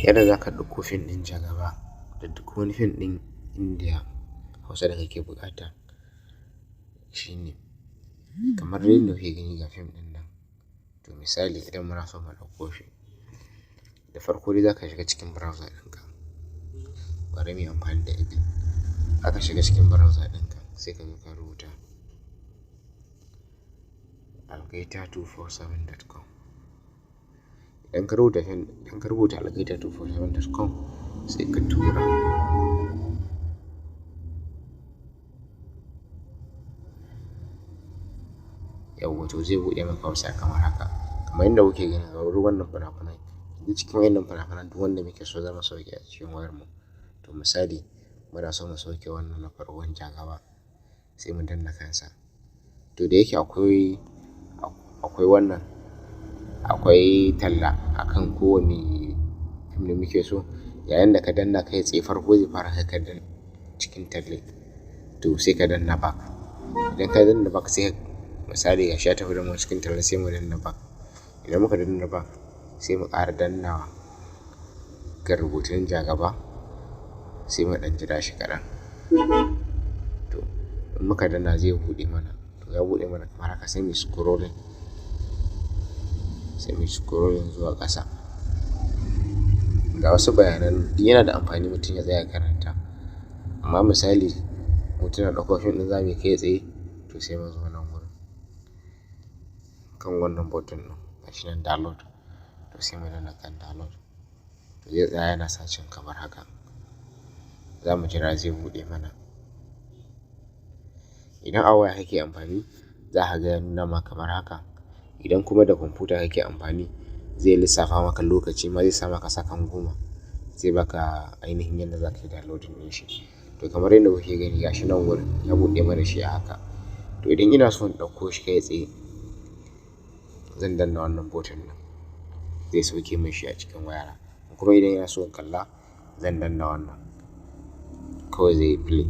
Yadda za ka ɗauko fim ɗin Jagaba da duk wani fim ɗin Indiya Hausa da kake buƙata shine kamar yadda kuke gani ga fim ɗin nan. To misali, idan muna so mu ɗauko shi, da farko dai za ka shiga cikin browser ɗinka. Bari muyi amfani da Eagle. Zaka shiga cikin browser ɗinka, sai ka zo ka rubuta algaita247.com. Idan ka rubuta algaita247.com, sai ka tura. Yauwa, to zai buɗe maka website kamar haka. Kamar yadda kuke gani ga wurin wannan fina-finai. Duk cikin wannan fina-finan, duk wanda muke so zamu sauke a cikin wayarmu. To misali, muna so mu sauke wannan na farkon, Jagaba, sai mu danna kansa. To da yake akwai wannan, akwai talla akan kowane fim da muke so. Yayin da ka danna, kai tsaye farko zai fara kai ka cikin talle. To sai ka danna back. Idan ka danna back, sai misali gashi ya tafi da mu cikin talla, sai mu danna back. Idan muka danna back, sai mu ƙara dannawa kan rubutun Jagaba, sai mu ɗan jira shi kaɗan. To in muka danna, zai buɗe mana. To ya buɗe mana kamar haka, sai muyi scrolling. Sai muyi scrolling zuwa ƙasa. Ga wasu bayanan, duk yana da amfani mutum ya tsaya ya karanta. Amma misali, mutum na ɗauko fim ɗin zamuyi kai tsaye, to sai mu zo nan wurin kan wannan button ɗin, gashi nan download. To sai mu danna kan download. To zai tsaya yana searching kamar haka. Za mu jira zai buɗe mana. Idan a waya kake amfani, za ka ga ya nuna ma kamar haka. Idan kuma da kwamfuta kake amfani, zai lissafa maka lokaci ma, zai sa maka sakan 10. Zai baka ainihin yadda za ka yi downloading ɗin shi. To kamar yadda kuke gani, gashi nan wurin ya buɗe mana shi a haka. To idan ina so in ɗauko shi kai tsaye, zan danna wannan button ɗin. Zai sauke min shi a cikin wayana. Kuma idan ina so in kalla, zan danna wannan. Kawai zai yi play.